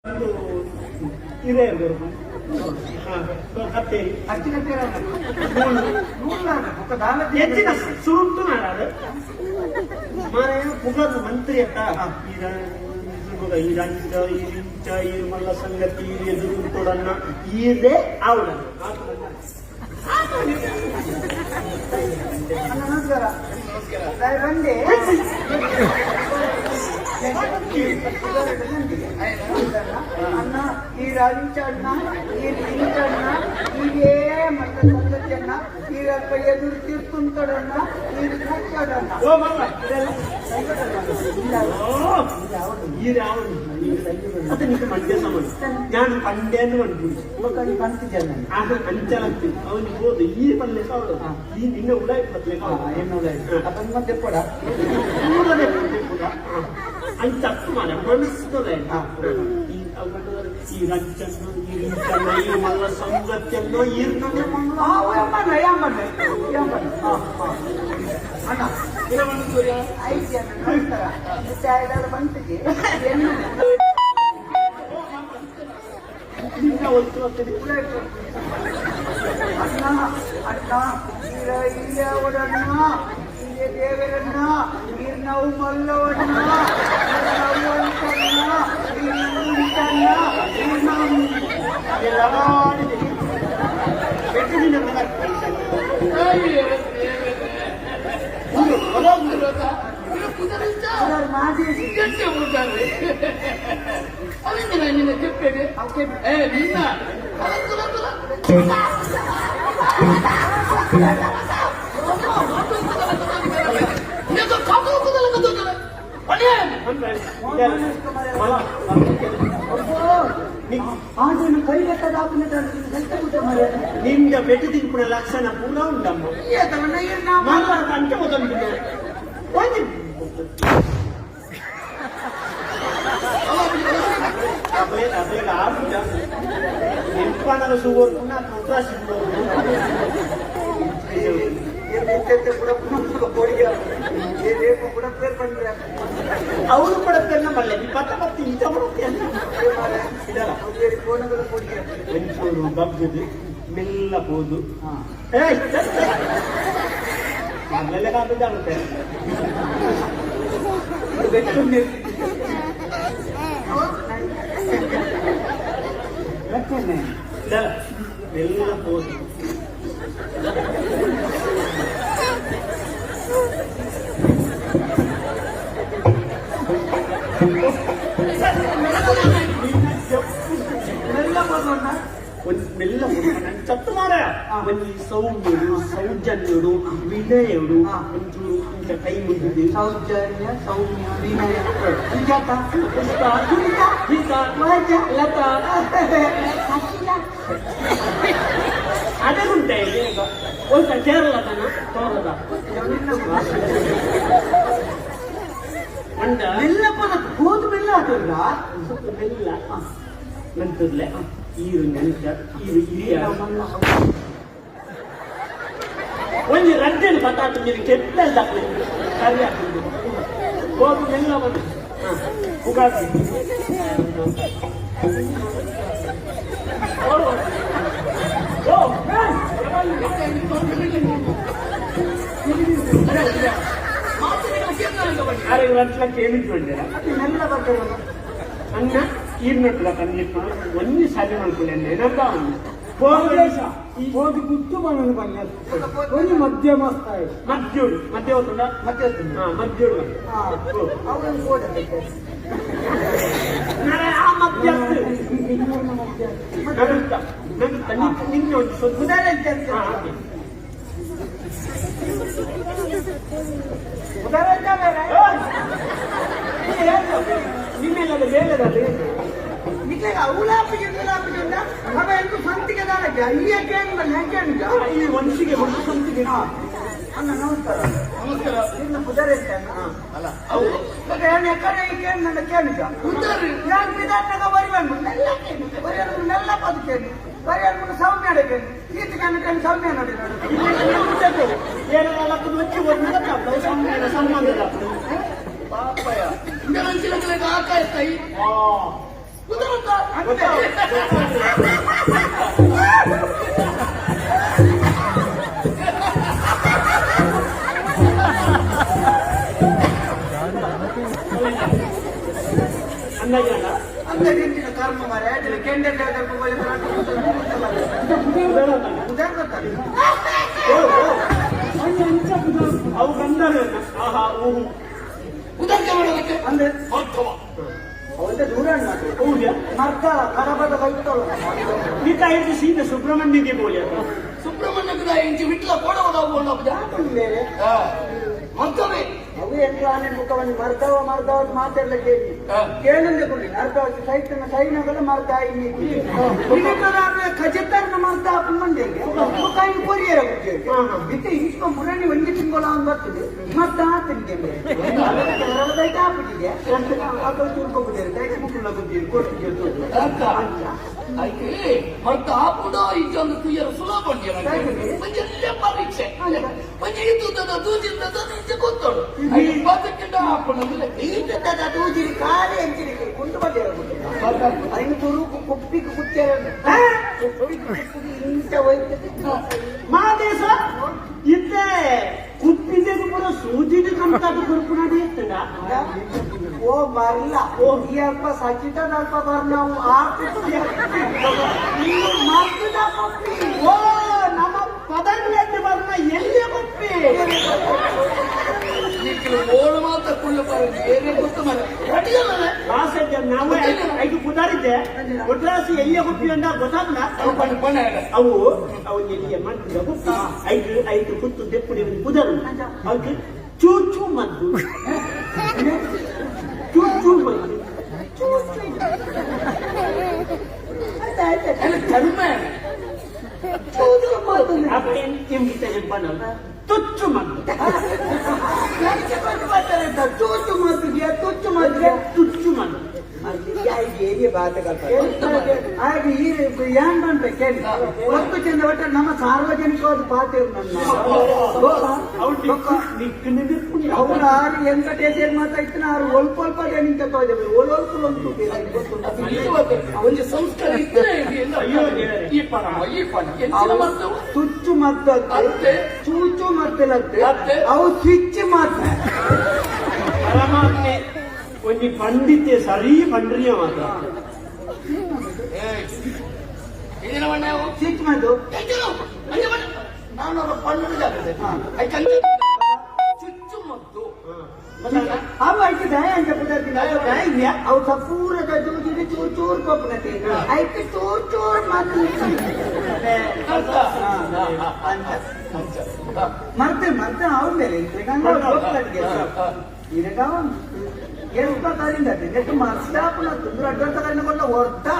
ಇರೇ ಕತ್ತೆ. ಅಚ್ಚಿನ ಹೆಚ್ಚಿನ ಸುರುಟು ನಾಡಾಡು ಮಾರಾಯ ಪುಗರ್ ಮಂತ್ರಿ ಅತ್ತ ಈರಂಚ ಈರಿಂಚ ಈರ್ಮಲ್ಲ ಸಂಗತಿ ಎದುರುಂಟೊಡನ್ನ ಈರೇ ಆವಡನ್ನ. ನಮಸ್ಕಾರ, ಬಂದೆ. ಅಣ್ಣ, ಈ ರಂಚಣ್ಣ, ಈ ರಿಂಚಣ್ಣ, ಇದೇ ಮತ್ತೆ ಸಂಗತಿಯನ್ನ ಈ ಅಲ್ಪ ಎದುರು ತೀರ್ಕೊಂತಡಣ್ಣ, ಈ ಕಚ್ಚಡಣ್ಣ. ಓ ಮಲ್ಲ. ಈ ರಾವಣ ಅದು ನಿಂಗೆ ಮಂಡ್ಯ ಸಮಾನ ನಾನು ಪಂಡ್ಯನ್ನು ಪಂಡ್ಪುಜಿ. ಪಂತಿಜನ. ಆಹ, ಅಂಚಲತ್ತಿ ಅವನಿಗೆ ಹೋದು ಈ ಪಲ್ಲೆ ಸಾವಡು ಈ ನಿನ್ನ ಉಡಾಯಿ ಪತ್ಲೆ. ಅದನ್ನ ಮತ್ತೆ ಕೊಡ. ಪೂರನೆ ಪೂರ ಅಂಚ ಅತ್ತು ಮಾರ ಮನಸ್ಸುತ್ತದೆ. ಈ ಈ ರಂಚನ್ನು, ಈ ರಿಂಚನ್ನು, ಈ ಮಲ್ಲ ಸಂಗತಿಯನ್ನು ಈರ್ನನೆ ಮಲ್ಲ. ಅಣ್ಣ, ಐದು ಜನ. ನಮಸ್ಕಾರ. ಚಾಯದಾರ ಬಂತಿಗೆ ಎನ್ನು. ನಿನ್ನ ಒತ್ತು ಒತ್ತಿದೆ. ಅಣ್ಣ, ಅಣ್ಣ, ಈರ ಇಲ್ಲ ಒಡಣ್ಣ, ಈರ ದೇವರಣ್ಣ, ಈರ್ ನಾವು ಮಲ್ಲವಣ್ಣ, ನಾವು ಅಂತಣ್ಣ, ಈರ್ ಉಂಟಣ್ಣ, ಈರ್ ನಾವು ಎಲ್ಲ ಮಾಡಿದೆ. ಬೆಟ್ಟು ನಿನ್ನ ಮಗ. ಮಾದೇಶಿ. ನಿನ್ನ చెప్పేది ఏ నిన్న. ಆಟೋನ ಕೈ ಬೆಟ್ಟದ ನಿಂದ ಬೆಟ್ಟು ತಿಂಪುನ ಲಕ್ಷಣ ಪೂರ ಉಂಡಮ್ಮ. ಮಲ್ಲ ಕಂಚ ಮೊದಲು ಒಂಜಿ. ಅಬ್ಲೆ ಅಬ್ಲೆಗ ಆಪುಜ ಎಂಪನಗ ಸುಗೋರ್ಪುನ ಉತ್ತರ ಕೂಡ ಪೇರ್ ಪಂಡ್ರೆ. ಅವನು ಪಡತ್ತೆಲ್ಲ ಮಲ್ಲೆ ಪತ್ತ ಪತ್ತ ಇಂಚ ಪಡತ್ತೆಲ್ಲ ಇದಲ್ಲ. ಕೋಣಗಳ ಕೊಡಿಗೆ. ಒಂಚೂರು ಬಗ್ಗದು ಮೆಲ್ಲ ಪೋದು. ಏಯ್, ಆಮೇಲೆ ಕಾಂತ ಜಾಗುತ್ತೆ. ಬೆಟ್ಟು. ಇದಲ್ಲ, ಮೆಲ್ಲ ಪೋದು. ಮೆಲ್ಲ ಪೋದಣ್ಣ. ಒಂದು ಮೆಲ್ಲ ಚತ್ತು ಮಾರ ಒಂಜಿ ಸೌಮ್ಯುಡು, ಸೌಜನ್ಯುಡು, ವಿನಯುಡು. ಒಂಚೂರು ಇಂಚ ಕೈ ಮುಗಿದು. ಸೌಜನ್ಯ, ಸೌಮ್ಯ, ವಿನಯ, ಸುಜಾತ, ಪುಷ್ಪ, ಸುನಿತಾ, ಗೀತಾ, ವಾಜ, ಲತಾ, ಅಖಿಲ. ಅದೇ ಉಂಟೆ ಒಂದು ಕೇರಳದನ ತೋರದ ಅಂಡ. ಮೆಲ್ಲ ಪೋದ ಹೋದ ಮೆಲ್ಲ ಆತಲ್ಲ. ಸ್ವಲ್ಪ ಮೆಲ್ಲ ನಂತರ್ಲೆ ಈರು ನೆಂಚ ಈರು ಹಿರಿಯ ಒಂಜಿ ರಡ್ಡೆನ್ ಪತಾತು ನೀರು ಕೆಟ್ಟಲ್ ದಕ್ಲೆ ಸರಿ ಆಗ್ತದೆ. ಹೋಗು, ಮೆಲ್ಲ ಬಂದು ಉಗಾದಿ. ಓ ಓ. ಅರೆ 2 ಲಕ್ಷ ಏಮಿಂಟು ಬಂದಿರ. ಮೆಲ್ಲ ಬರ್ತದೆ. ಅನ್ನ ಈರ್ನೊಟ್ಟುದ ಕಣ್ಣೀರ್ಪುಡು ಒಂಜಿ ಸಾಲಿ ಮಲ್ಪುಲೆ ನೆನಪ ಹೋಗಿ ಗುಟ್ಟು ಮನನು ಬಣ್ಣ ಒಂದು ಮಧ್ಯಮ ಸ್ಥಾಯಿ. ಮಧ್ಯೋಡು ಮಧ್ಯ ಹೋತುಂಡ. ಮತ್ತೆ ಹಾ, ಮಧ್ಯೋಡು. ಅವರನ್ನು ಕೋಡ. ಆ ಮಧ್ಯ ನಡುತ್ತ ನಡುತ್ತ ನಿನ್ನ ಒಂದು ಸ್ವಲ್ಪ ಉದಾಹರಣೆ. ಹಾ, ಹಾಗೆ. ಉದಾಹರಣೆ. ನಿನ್ನೆಲ್ಲ ಬೇಲೆದಲ್ಲಿ. ನಿಕ್ಲೆಗ ಉಲಾಪಿಗೆ ಉಲಾಪಿಗೆ ಅವ ಎಂಟು ಸಂತಿಗೆ ದಾರಕ್ಕೆ ಅಯ್ಯ ಕೇನ್ ಬಲ್ಲಿ ಹೆಂಗೆ. ಈ ವಂಶಿಗೆ ಒಂದು ಸಂತಿಗೆ. ಅಣ್ಣ, ನಮಸ್ಕಾರ. ನಮಸ್ಕಾರ. ನಿನ್ನ ಪುದರ್ ಎಂತ? ಅಲ್ಲ, ಅವು ಏನು ಎಕ್ಕಡೆ ಕೇನ್ ನನ್ನ ಕೇನುಜ. ಯಾನ್ ಬಿದಾಟಗ ಬರಿವನ್ ಮೆಲ್ಲ ಕೇನು ಬರಿಯನ್ ಮೆಲ್ಲ ಪದ ಕೇನು ಬರಿಯನ್ ಸೌಮ್ಯ ಕೇನು ಈತ ಕೇನು ಕೇನು ಸೌಮ್ಯ ನೋಡಿ ನೋಡಿ. ಏನೆಲ್ಲ ಲಕ್ಕದ వచ్చి ಒಂದು ಸಂಬಂಧದ. ಪಾಪಯ ಇಂದ ಆಕಾಯಿಸ್ತಾಯಿ. ಆ ಕುದುರಂತ. ಅಂದಾಜಲ್ಲ. ಅಂದಾಜು ಇಂಚಿನ ಕರ್ಮ ಮಾರ್ರೆ, ಅಡ್ಡಿಲ್ಲ, ಕೆಂಡ ಜಾಗಕ್ಕೆ ಹೋಗಿ ಉದಾಹರಣೆ ಗೊತ್ತಲ್ಲ. ಓ ಓ. ಒಂಜಿ ಅಂಚ ಪುದರ್. ಅವು ಬಂದರು ಆಹಾ ಊಹು. ಉದಾಹರಣೆ ಮಾಡೋದಕ್ಕೆ ಅಂದ್ರೆ ಮರ್ತವ. ಅವಂತ ದೂರ ಮಾತು. ಹೌದಾ? ಮರ್ತಾಳ ಕಡಬದ ಕೈತೋಳ. ನೀತ ಹಿಡಿದು ಸೀದಾ ಸುಬ್ರಹ್ಮಣ್ಯಗೆ ಬೋಲಿ. ಸುಬ್ರಹ್ಮಣ್ಯದ ಇಂಚಿ ವಿಟ್ಲ ಕೋಡವದ. ಬೇರೆ ಮರ್ತವೇ. ಅವು ಎಂಟು ಆನೆ ಮುಖವನ್ನು ಮರ್ದವ ಮರ್ದವ ಅಂತ ಮಾತಾಡ್ಲ ಕೇಳಿ. ಕೇಳಂದೆ ಕೊಡಿ ಅರ್ಧ ಸೈತನ ಸೈನಗಲ ಮರ್ದ ಖಚಿತಾರ್ನ ಮರ್ದ ಮಂಡಿಗೆ ಮುಖಾಯಿ ಕೊರಿಯರ ಬಿತ್ತೆ ಇಸ್ಕೊ ಮುರಣಿ ಒಂಜಿ ತಿಂಗಳ ಅಂತ ಬರ್ತದೆ ಮರ್ದ ಆತನಿಗೆ ಕೇರಳದೈತೆ ಆಪಿಟ್ಟಿದೆ ಅದು ಚೂರ್ಕೊಬಿಟ್ಟಿರಿ ದಯಕ್ಕೆ ಮುಕ್ಕುಳ್ಳ ಬುದ್ಧಿ ಕೊಟ್ಟಿಗೆ. ಅಕ್ಕ ಐಕೆ ಮರ್ತ ಆಪುಂಡ ಇಂಚೊಂದು ತುಯ್ಯರ ಸುಲಭ ಉಂಟು. ಒಂಜೆಲ್ಲ ಪರೀಕ್ಷೆ ಒಂಜಿ ಇದ್ದುದದ ದೂಜಿದ್ದದ ಇಂಚೆ ಗೊತ್ತೋಡು ಬದುಕಿಂಡ ಆಪುಂಡ. ಈಟದ ದೂಜಿರಿ ಕಾಲಿ ಅಂಚಿರಿ ಕುಂಡು ಬಂದಿರ ಅದನ್ನು ತುರುಕು ಕುಪ್ಪಿಗೆ ಕುಚ್ಚಾರ ಕುಪ್ಪಿಗೆ ಕುಪ್ಪಿಗೆ ಇಂಚ ಹೋಯ್ತದೆ. ಮಾದೇಶ ಇತ್ತೆ ಕುಪ್ಪಿದೆಗೆ ಪೂರ ಸೂಜಿದ ಕಂತಾದ ಕುರುಪುನಾಡಿ ಇರ್ತದ. ಓ ಮರ್ಲ ಓ ಈ ಅಲ್ಪ ಸಚಿತ ಅಲ್ಪ ಬರ್ ನಾವು ಆ ಕುಪ್ಪಿ ನೀವು ಮರ್ತದ ಕುಪ್ಪಿ. ಓ ನಮ್ಮ ಪದಗಳು ಬರ್ನ ಎಲ್ಲಿ ಕುಪ್ಪಿ? ನಿಕ್ಲು ಓಳು ಮಾತ್ರ ಕುಳ್ಳು ಬರೋದು ಏನೇ ಗೊತ್ತು ಮರ ಅಡಿಯಲ್ಲ. ಲಾಸದ್ಯ ನಾವು ಐದು ಪುದಾರಿದ್ದೆ ಒಟ್ರಾಸಿ ಎಲ್ಲಿಯ ಕುಪ್ಪಿ ಅಂದ ಗೊತ್ತಾಗ್ಲ. ಪಣ್ಣ ಪಣ್ಣ. ಅವು ಅವು ಎಲ್ಲಿಯ ಮದ್ದ ಕುಪ್ಪಿ ಐದು ಐದು ಕುತ್ತು ದೆಪ್ಪುಡಿ ಪುದರು ಅವಕ್ಕೆ ಚೂಚು ಮದ್ದು, ಚೂಚು ಮದ್ದು. ಆಯ್ತು ಆಯ್ತು. ಎಲ್ಲ ಕಡಿಮೆ. ಚೂರು ಮಾತು. ಅಪ್ಪೆ ನಿಮ್ಗೆ ಬಣ್ಣ ತುಚ್ಚು ಮದ್ದು. ಯಾಕೆ ಬಂದು ಮಾತಾಡ್ತಾರೆ? ಚೂಚು ಮಾತು ತುಚ್ಚು ಮಾತು. ತುಚ್ಚು ಮದ್ದು. ಹಾಗೆ ಈ ಏನ್ ಬಂತ ಕೇಳಿ ಒತ್ತು ಚಂದ ಒಟ್ಟ ನಮ್ಮ ಸಾರ್ವಜನಿಕವಾದ ಪಾತ್ರ ನನ್ನ ಅವ್ರು ನಿಕ್ಕು ನಿಪ್ಪುಂಡು. ಅವ್ರು ಆರು ವೆಂಕಟೇಶ್ವರ ಮಾತಾಡ್ತಾನೆ ಆರು ಒಲ್ಪ ಒಲ್ಪ ನಿಂತ ಒಳೊಲ್ಪ ಉಂಟು ಗೊತ್ತುಂಟು. ಒಂಜಿ ಸಂಸ್ಕಾರ ಇದ್ದರೆ ಇಲ್ಲ. ಅಯ್ಯೋ ದೇವರೇ. ಈ ಪಣ ಈ ಪಣ ಎಂಚಿನ ಮರ್ತವು. ತುಚ್ಚು ಮದ್ದಂತೆ ಅತ್ತೆ. ಚೂಚು ಮದ್ದಲಂತೆ. ಅತ್ತೆ. ಅವು ಸ್ವಿಚ್ ಮಾತ್ರ. ಪರಮಾತ್ಮೆ ಒಂಜಿ ಪಂಡಿತೆ ಸರಿ ಪಂಡ್ರಿಯ ಮಾತ್ರ. ಏನ ಬಣ್ಣ ಅವು? ಸ್ವಿಚ್ ಮದ್ದು. ಎಂಚಿನ? ಅಂಚೆ ಬಣ್ಣ. ನಾನು ಅವರ ಪಣ್ಣದ ಜಾಗದೆ ಐಕಂಚ ಚುಚ್ಚು ಮದ್ದು. ಅವು ಐತೆ ದಯ ಅಂತ ಪದಾರ್ಥ ಅವು ಸಪೂರದ ಚೂಚಿಡಿ ಚೂರ್ ಚೂರ್ ಕೊಪ್ಪನತೆ ಐತೆ ಚೂರ್ ಚೂರ್ ಮಾತು. ಅರ್ಥ? ಅಂತ ಮರ್ತೆ ಮರ್ತೆ ಅವನ ಮೇಲೆ ಇರಗಾವನ್ ಎಂತ ಕಾರಿಂದ ನೆಟ್ಟು ಮರ್ತಾಪನ ತುಂದ್ರ ಅಡ್ಡಂತ ಕಾರಣ ಕೊಟ್ಟ ಹೊರ್ತಾ.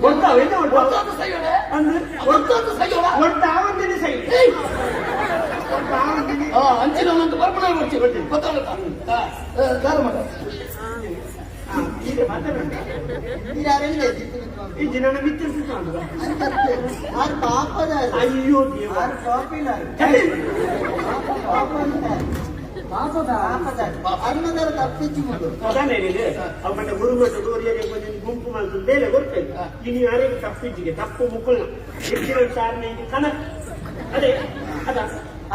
ಗೊತ್ತಾವ ಎಂತ ಒಡ್ತಾವ? ಒತ್ತೊಂದು ಸೈಯೋಣ. ಅಂದ್ರೆ ಒತ್ತೊಂದು ಸೈಯೋಣ. ಒಡ್ತಾವಂದಿನಿ ಸೈ. ಏಯ್! ಆ, ಅಂಚಿನ ಒಂದೊಂದು ಬರ್ಪಣ ಬರ್ತೀವಿ ಗೊತ್ತಾಗತ್ತಾ ದಾರ ಮಾಡ. ಈಗ ಮಾತಾಡೋಣ. ಈ ದಿನ ಮಿತ್ರ. ಅಯ್ಯೋ ದೇವ. ಪಾಪಿಲ್ಲ. ಚಳಿ. ಪಾಪದ ತಪ್ಪಿಚ್ಚು. ಅದಾನೆ ಹೇಳಿದೆ ಅವನ ಗುರುಮಠ ಗೌರಿಯರಿಗೆ ಬಂದು ಗುಂಪು ಮಾಡ್ತು ಬೇರೆ ಗೊತ್ತೇನೆ ಇನ್ನು ಯಾರಿಗೆ ತಪ್ಪಿಜ್ಜಿಗೆ ತಪ್ಪು ಮುಕ್ಕುಳ್ನ ಹೆಚ್ಚಿನ ಸಾರನೆ ಇದು ಕನಕ್ ಅದೇ ಅದ.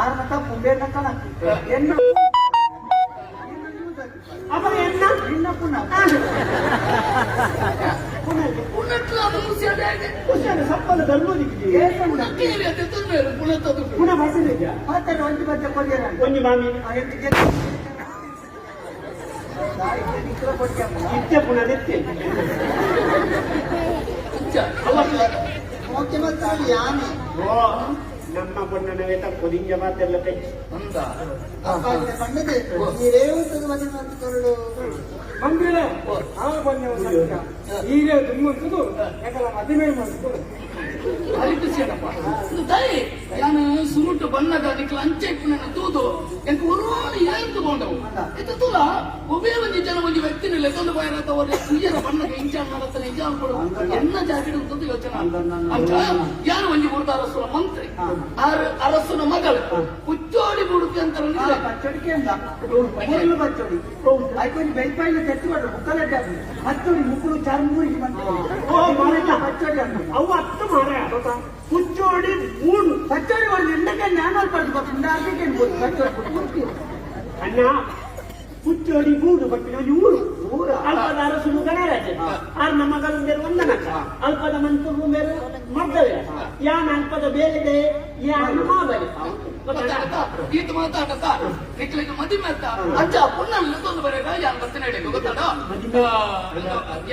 ಆರ್ನ ತಪ್ಪು ಬೇಡ ಕಣ ಎನ್ನ ಅಪರ ಎನ್ನ ಇನ್ನ ಪುನಃ ಪುನಃ. ಪುನಟ್ಲ ಅದು ಖುಷಿ ಆಗಿದೆ. ಖುಷಿಯಾದ ಸಪ್ಪಲ ದಲ್ಲೋದಿಕ್ಕಿದೆ. ಪುನಕ್ಕೆ ಅದು ತೊಂದರೆ ಪುನಃ. ಪುನಃ ಬಸದಿದ್ಯಾ? ಮಾತಾಡ ಒಂಜಿ ಬಚ್ಚ ಕೊರಿಯರ. ಒಂಜಿ ಮಾಮಿ. ಇತ್ತೆ ಪುನಃ ದೆತ್ತೆ. ಮುಖ್ಯಮಂತ್ರಿ ಯಾನೆ. ಓ ನಮ್ಮ ಪೊಣ್ಣನವೇ ತಪ್ಪು ದಿಂಜ ಮಾತೆಲ್ಲ ಕೈ. ಅಂದ. ಮಂದಿರ ಆ ಬನ್ನಿ ಸತ್ಯ ಈರೇ ದುಮ್ಮಂತದು ಯಾಕಲ್ಲ ಮದುವೆ ಮಾಡ್ತು. ಭಾರಿ ಖುಷಿ ಆಡಪ್ಪ. ತಾಯಿ ಯಾನು ಸುರುಟು ಬಣ್ಣದ ನಿಕ್ಲ ಅಂಚೆ ಇಪ್ಪುನ ತೂದು ಎಂಕ್ ಒರೋನು ಏರ್ದು ಕೊಂಡವು ಇತ್ತ ತೂಲ ಒಬ್ಬೇ ಒಂಜಿ ಜನ ಒಂಜಿ ವ್ಯಕ್ತಿನ ಲೆತ್ತೊಂದು ಬಾಯರ ತವರ ಕುಯ್ಯರ ಬಣ್ಣದ ಇಂಚ ನಡತನ ಇಂಚ ಅನ್ಕೊಡು ಎನ್ನ ಜಾಗೆಡ್ ಉಂತುದು ಯೋಚನೆ ಅಂಚ ಯಾರು ಒಂಜಿ ಬುಡ್ದ ಅರಸುನ ಮಂತ್ರಿ ಆರು ಅರಸುನ ಮಗಳು ಕುಚ್ಚೋಡಿ ಬುಡುತಿ ಅಂತ ಪಚ್ಚಡಿಕೆ ಅಂದ ಊರ್ಲು ಪಚ್ಚಡಿ ಐಕೊಂಜಿ ಬೆಲ್ಪಾಯಿನ ತೆತ್ತು ಮುಕ್ಕಲಡ್ಡ ಹತ್ತೋಡಿ ಮುಕ್ಕಳು ಚರ್ಮೂರಿಗೆ ಬಂತು ಓ ಮಾರಯ್ಯ. ಪಚ್ಚಡಿ ಅಂದ ಅವು ಹತ್ತು ಮಾರ ಕುಚ್ಚೋಡಿ ಮೂಡು ಪಚ್ಚಡಿ ಒಂದು ಎಂಡಕ್ಕೆ ನಾನು ಪಡೆದು ಗೊತ್ತು ಅರ್ಧಕ್ಕೆ ಪಚ್ಚಡಿ ಪೂರ್ತಿ ಅಣ್ಣ ಕುಚ್ಚೋಡಿ ಗೂಡು ಪಟ್ಟಿನ ಒಂಜಿ ಊರು ಊರ? ಅಲ್ಪದ ಅರಸುನು ಗಣರಾಜ ಆರ್ ನಮ್ಮ ಮಗಳು ಬೇರೆ ವಂದನಕ ಅಲ್ಪದ ಮಂತ್ರು ಬೇರೆ ಮದ್ದವೆ ಯಾನ್ ಅಲ್ಪದ ಬೇರೆ ಯಾನ್ ಮಾಬಲಿ ಗೊತ್ತಾಗತ್ತಾ? ಈತ ಮಾತಾಡತ್ತ ನಿಕ್ಲಿಗೆ ಮದಿಮೆ ಅಂತ ಅಜ್ಜ ಪುಣ್ಣ ಲೆತ್ತೊಂದು ಬರೆಯ ಯಾನ್ ಬರ್ತೀನಿ ಹೇಳಿ ಗೊತ್ತಾಡ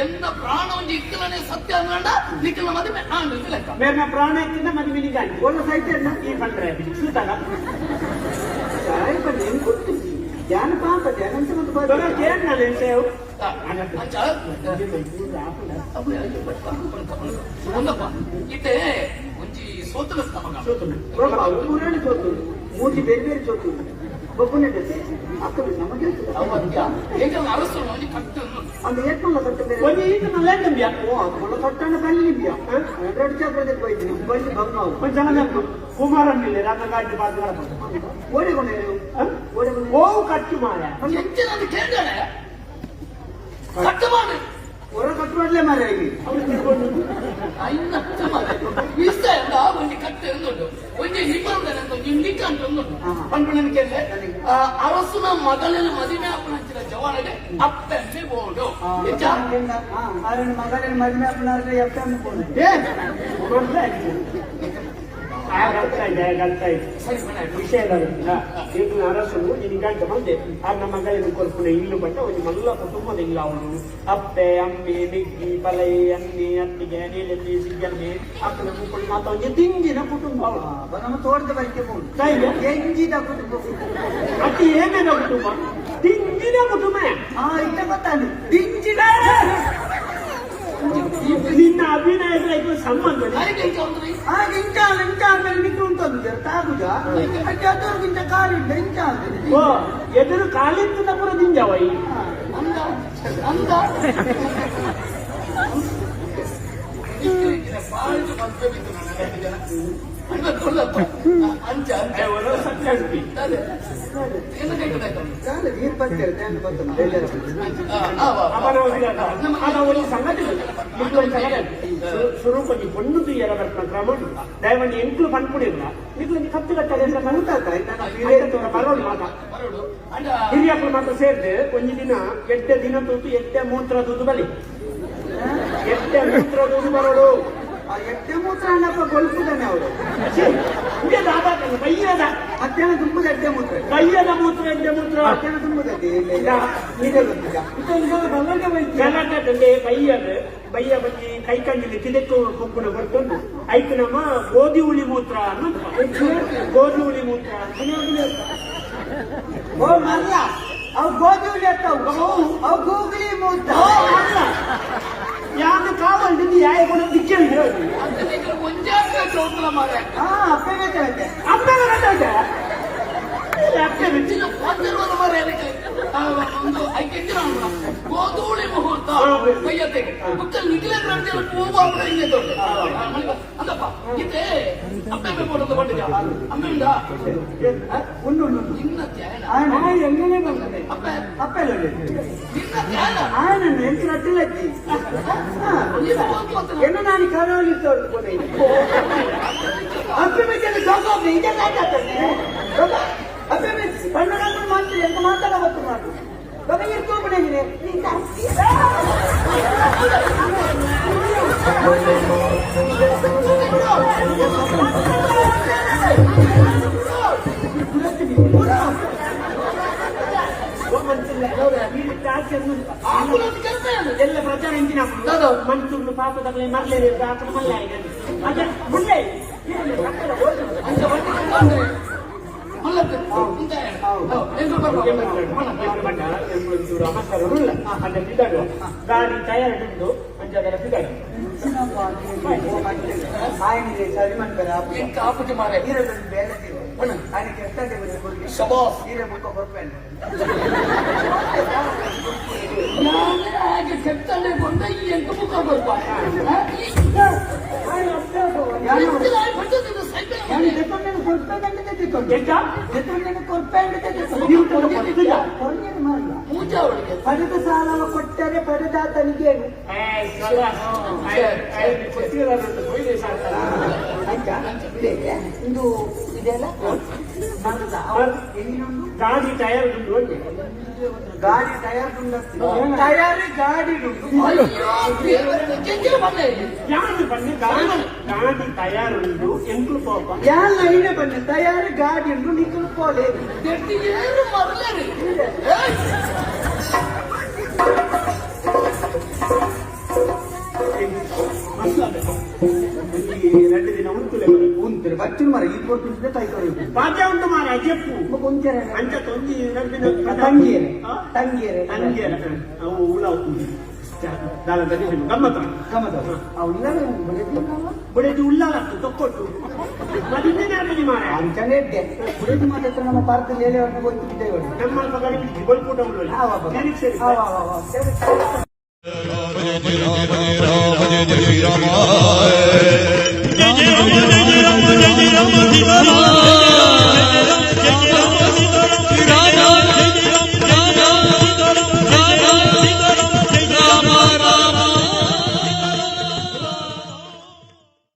ಎನ್ನ ಪ್ರಾಣ ಒಂಜಿ ಇಕ್ಕಲನೆ ಸತ್ಯ ಅಂದ್ರಂಡ ನಿಕ್ಲಿನ ಮದಿಮೆ ಆಂಡು ಇದು ಲೆಕ್ಕ ಬೇರೆ ಪ್ರಾಣ ಎತ್ತಿನ ಮದುವೆ ನಿಗಾಂಡಿ ಒಳ್ಳೆ ಸೈತ ಈ ಪಂಡ್ರೆ ಸೂತಾಗ ಸಾಯಿ ಬನ್ನಿ ಹೆಂಗ್ ಕೊಡ್ತೀನಿ ಧ್ಯಾನ ಪಾಪ ಧ್ಯಾನ ಅಂತ ಮತ್ತೆ ಪಾಪ. ಕೇಳ ನಾನು ಸೇವ್ ಅಂಚ ಅಬ್ಬು, ಅಯ್ಯೋ, ಬಟ್ ಪರ್ಕು ಪರ್ಕು ಪರ್ಕು. ಒಂದಪ್ಪ ಇತ್ತೆ ಒಂಜಿ ಸೋತನ ಮಗ ಸೋತನ. ಪಾಪ, ಅವು ಮೂರನೇ ಸೋತು ಮೂರ್ತಿ ಬೇರೆ ಬೇರೆ ಸೋತು ಒಬ್ಬನೇ ಅಕ್ಕಲು ನಮಗೆ ಅವು ಅಜ್ಜ ಏಕಂದ್ರೆ ಅರಸು ಒಂಜಿ ಕಟ್ಟು அந்த ஏற்பல சட்டம் ಬೇರೆ ಒಂಜಿ ಈತ ನಲ್ಲೇಂಬಿಯ ಓ ಅಪ್ಪಳ ಸಟ್ಟಣ ಬಲ್ಲಿಬ್ಯ ಎರಡು ಚಾಕ್ರದ ಹೋಯ್ತು ಬಲ್ಲಿ ಬಂಗಾವು ಒಂಜಿ ಜನ ಕುಮಾರನ್ ಇಲ್ಲ ರಾಮ ಗಾಡಿ ಬಾದ್ ಓಡಿಕೊಂಡೆ ಓಡಿಕೊಂಡೆ ಓ ಕಟ್ಟು ಮಾರ ಎಂಚಿನ ಅಂತ ಕೇಳ್ದಾಳೆ ಕಟ್ಟು ಮಾಡಿ ಹೊರ ಕಟ್ಟು ಮಾಡ್ಲೇ ಮಾರ್ರೆ ಇಲ್ಲಿ ಅವ್ರು ತಿಳ್ಕೊಂಡು ಐನತ್ತು ಮಾರೆ ಇಷ್ಟ ಎಂದ ಒಂಜಿ ಕಟ್ಟು ಎಂದುಂಟು ಒಂಜಿ ನಿಬಂಧನೆ ಅಂತ ಒಂಜಿ ನಿಕಾಂತ ಉಂಟು ಪನ್ಪುಣನ ಕೇಳಿದೆ ಅರಸುನ ಮಗಳಿನ ಮದುವೆ ಆಪುನಂಚಿನ ಜವಾನಿಗೆ ಅಪ್ಪೆಮ್ಮೆ ಬೋಡು ಎಂಚ ಆರನ ಮಗಳಿನ ಮದುವೆ ಅಪ್ಪನಾರ್ಗೆ ಎಫ್ ಬೋಡು ಏ ಮೊದ್ಲೇ ಆಯ್ತು. ಆ, ಗೊತ್ತಾಯ್ತು, ಆ, ಗೊತ್ತಾಯ್ತು. ಸರಿ ಮನೆ ವಿಷಯ ಇದು ಅರಸನು ನಿನ್ಗಂಟ ಬಂದೆ ಆ ನಮ್ಮ ಮಗಳಿಗೆ ಕೊಲ್ಪುನ ಇಲ್ಲು ಬಟ್ಟ ಒಂದು ಮಲ್ಲ ಕುಟುಂಬದ ಇಲ್ಲ ಅವನು ಅಪ್ಪೆ ಅಮ್ಮೆ ಮಿಗ್ಗಿ ಬಲೈ ಅನ್ನಿ ಅತ್ತಿಗೆ ನೀಲಲ್ಲಿ ಸಿಗ್ಗಮ್ಮೆ ಅಪ್ಪನ ಮುಕ್ಕಳು ಮಾತ ಒಂದು ದಿಂಗಿನ ಕುಟುಂಬ ಅವಳು ನಮ್ಮ ತೋಟದ ಬರಿಕೆ ಬೋಡು ತಾಯಿಗೆ ಎಂಜಿದ ಕುಟುಂಬ ಅತಿ ಏನೇನ ಕುಟುಂಬ ದಿಂಗಿನ ಕುಟುಂಬ ಹಾ ಇತ್ತ ಗೊತ್ತಾನೆ ದಿಂಜಿದ ನಿನ್ನ ಅಭಿನಯದ ಸಂಬಂಧ ಹಾಗೆ ಎಂಚ ಅಂದ್ರೆ ಆ ಇಂಚ ಇಂಚ ಅಂದ್ರೆ ನಿಕ್ಕು ಉಂಟು ತಾಗುಜ ಅಜ್ಜ ಕಾಲಿಂದ ಇಂಚ ಅಂದ್ರೆ ಓ ಎದುರು ಕಾಲಿತ್ತು ಪುರ ದಿಂಜವ ಈ ಅಂದ ಅಂದ ಅಂಚ ಅಂಚ ಸತ್ಯ ಹೇಳ್ತಿ. ಅದೇ ಏನು ಕೈಗೊಂಡಾಯ್ತು ನಾನು ನೀರು ಬರ್ತಾರೆ ಗೊತ್ತ ಎಲ್ಲರ ಅವನ ಆಗ ಒಂದು ಸಂಗತಿ ನಿಕ್ಕೊಂದು ಸಂಗತಿ ಸುರೂಪಿ ಪೊಣ್ಣು ತುಯ್ಯರ ಬರ್ಪುನ ಕ್ರಮ ಉಂಟು. ದಯಮಾಡಿ ಎಂಕ್ಲು ಪನ್ಪುಡಿಲ್ಲ ನಿಕ್ಲೊಂದು ಕತ್ತು ಕಟ್ಟಾಗ ಬರೋಡು ಮಾತ ಬರೋಡು ಅಂಡ ಹಿರಿಯಕ್ಲು ಮಾತ್ರ ಸೇರ್ದು ಒಂಜಿ ದಿನ ಎಡ್ಡೆ ದಿನ ತೂತು ಎಡ್ಡೆ ಮೂತ್ರ ತೂತು ಬಲಿ ಎಡ್ಡೆ ಮೂತ್ರ ತೂತು ಬರೋಡು ಆ ಎಟ್ಟೆ ಮೂತ್ರ ಅಣ್ಣಪ್ಪ ಗೊಲ್ಪುದಾನೆ ಅವರು ಛೀ, ಉಯ್ಯದ ಆದಾತಲ್ಲ, ಬಯ್ಯದ ಮಧ್ಯಾಹ್ನ ತುಂಬುದು ಎಡ್ಡೆ ಮೂತ್ರ ಬಯ್ಯದ ಮೂತ್ರ ಎಡ್ಡೆ ಮೂತ್ರ ಮಧ್ಯಾಹ್ನ ತುಂಬುದು ಅಡ್ಡೆ ಇಲ್ಲ ಇಲ್ಲ ನೀರೇ ಗೊತ್ತಿಲ್ಲ ಗಲಾಟೆ ಬಯ್ಯದ ಬಯ್ಯ ಬಜ್ಜಿ ಕೈ ಕಂಜಿಲಿ ಕಿದೆಕ್ಕು ಕುಂಕುಣ ಬರ್ತುಂಡು ಐಕ್ ನಮ್ಮ ಗೋಧಿ ಹುಳಿ ಮೂತ್ರ ಅನ್ನೋದು ಗೋಧಿ ಹುಳಿ ಮೂತ್ರ ಓ ಮರ್ಲ ಅವು ಗೋಧಿ ಹುಳಿ ಅತ್ತವು ಅವು ಗೂಗ್ಲಿ ಮೂತ್ರ ಓ ಮರ್ಲ ಯಾನು ಕಾವಲ್ದು ಯಾಯ ಕೂಡ ದಿಕ್ಕೇಳಿ ಅಂತ ಒಂಜಾಗ ಚೌಕಲ ಮಾರೆ ಹಾ ಅಪ್ಪೆ ಬೇಕಾಗುತ್ತೆ ಅಮ್ಮೆಲ್ಲ ಗಂಟಾಯ್ತಾ? ಅಪ್ಪೆ ಬಿಟ್ಟು. ಚಿನ್ನ ಪಾತಿರುವುದು ಮಾರೆ ಅದಕ್ಕೆ ಒಂದು ಐಕೆಂಜಿನ ಗೋಧೂಳಿ ಮುಹೂರ್ತ ಕೈಯತ್ತೆಗೆ ಮುಕ್ಕಲ್ ನಿಖಿಲ ಗ್ರಂಥಿಯಲ್ಲಿ ಪೂರ್ವ ಹಿಂಗೆ ದೊಡ್ಡ ಅಂದಪ್ಪ ಇತ್ತೆ ಅಪ್ಪೆ ಬೋಡೋದು ಬಂಡಿದ್ಯಾ ಅಮ್ಮೆಂಡ ಉಂಡು ಉಂಡು ಉಂಡು. ನಿನ್ನ ಧ್ಯಾನ ಆಯನ ಎಂಗನೇ ಬಂದದೆ ಅಪ್ಪೆ ಅಪ್ಪೆ ನಿನ್ನ ಧ್ಯಾನ ಆಯನ ಎಂಟು ರಟ್ಟಿಲಜ್ಜಿ ನೀನು ಹೋಗಿ ಎನ್ನ ನಾನು ಕರಾವಳಿ ತೋರ್ದು ಅಪ್ಪೆ ಮೇಲೆ ದೊಡ್ಡ ಇದೆಲ್ಲ ಅಪ್ಪೆ ಮೇಲೆ ಬಣ್ಣ ಮಾತ್ರ ಎಂತ ಮಾತಾಡ ಗೊತ್ತು ಮಾಡು ಬಾಬಾ ಇರ್ಕೊಂಡು ನೀನ್ ಎಲ್ಲ ಪ್ರಚಾರ ಇಂಜಿನ ಮನ್ಸೂರು ಪಾಪದಾಗಲೇ ಮರ್ಲೇ ಆತನ ಮಲ್ಲ ಅದೇ ಮುಳ್ಳೆ ಅಂಚ ಬಂಡಿ ಅಂದ್ರೆ ಮಲ್ಲತ್ತೆ ಇಂತ ಹೇಳು ಗಾಡಿ ತಯಾರುಂಟು. ಅಂಚಾದರ ಪಿದಾಡಿ. ಆಯ್ನಿದೆ ಸರಿ ಮಾಡ್ತಾರೆ. ಎಂಕ ಆಪುಜಿ ಮಾರೆ. ಈರದೊಂದು ಬೇಲೆ ఆయన ಕೆಟ್ಟಂಡೆ ಕೊರ್ಗೆ. ಶಬಾಸ್. ಈರೆ ಬುಕ್ಕ ಕೊರ್ಪೇನೆ. ನಾನು ಹಾಗೆ ಕೆತ್ತಲೆ ಕೊಂಡ ಈ ಎಂಕ ಬುಕ್ಕ ಕೊರ್ಪ. ಎಂತ? ಪೂಜಾ ಅವಳಿಗೆ. ಪಡೆದ ಸಾಲವ ಕೊಟ್ಟರೆ ಪಡೆದಾತನಿಗೇನು? ಏ, ಶಬಾಸ್. ಆಯ್ತು, ಕೊಯ್ದೆ ಸಾಕು. ಆಯ್ತಾ? ಇದೆ ಇದು ಇದೆಲ್ಲ ಮರದ ಎಲ್ಲಿನೊಂದು ಗಾಡಿ ಟೈರ್ ಉಂಟು ಒಂದೇ. ಗಾಡಿ ಟೈರ್ ಟಯರ್ ಗಾಡಿ ಉಂಟು. ಅಯ್ಯೋ ದೇವರೇ, ಕೆಂಚಿನ ಬಂದೆ. ಯಾರು ಬನ್ನಿ ಗಾಡಿ ಗಾಡಿ ಟೈರ್ ಉಂಟು ಎಂಕ್ಲು ಪಾಪ. ಯಾನ್ ಲೈನೆ ಬನ್ನಿ ತಯಾರು ಗಾಡಿ ಉಂಟು ನಿಕ್ಕಲು ಪೋಲೆ. ದೆಡ್ಡಿ ಏರು ಮರಲೇರಿ. ಏಯ್! ಮಸ್ತ್ ಈ 2 ದಿನ ಉಂಟುಲೆ ಬರ. ಉಂಟು ಬಚ್ಚಿನ ಮರ ಈ ಕೊಡ್ತಿದ್ದೆ ಕೈ ಕೊಡುದು. ಬಾಜೆ ಉಂಟು ಮಾರ ಅಜ್ಜಪ್ಪು. ಕೊಂಚರ. ಅಂಚ ತೊಂಜಿ 2 ದಿನ. ತಂಗಿಯರೆ. ಆ? ತಂಗಿಯರೆ. ತಂಗಿಯರ ಅವು ಉಳ ದಾಲ ಗಮ್ಮತ್ತ. ಗಮದ ಅವು ಇಲ್ಲ. ಬುಡೇಜಿ ಉಳ್ಳಾಲತ್ತು ತೊಕ್ಕೊಟ್ಟು ಮದಿನೇ ಆಪುಜಿ ಮಾರ. ಅಂಚನೆ ಇದ್ದೆ ಬುಡೇಜಿ ಮಾತ್ರ ನಮ್ಮ ಪಾರ್ಕ್ ಲೇಲೆ ಹೋಗ್ತಿದ್ದೇವೆ. ನಮ್ಮ ಅಲ್ಪ ಕಡಿಮೆ ಬಲ್ಪೂಟ ಉಳ್ಳೋಳಿ. ಸರಿ ಸರಿ. ಜಯ ಜಯ ರಾಮ ಜಯ ಜಯ ರಾಮ ಜಯ ಜಯ ರಾಮ.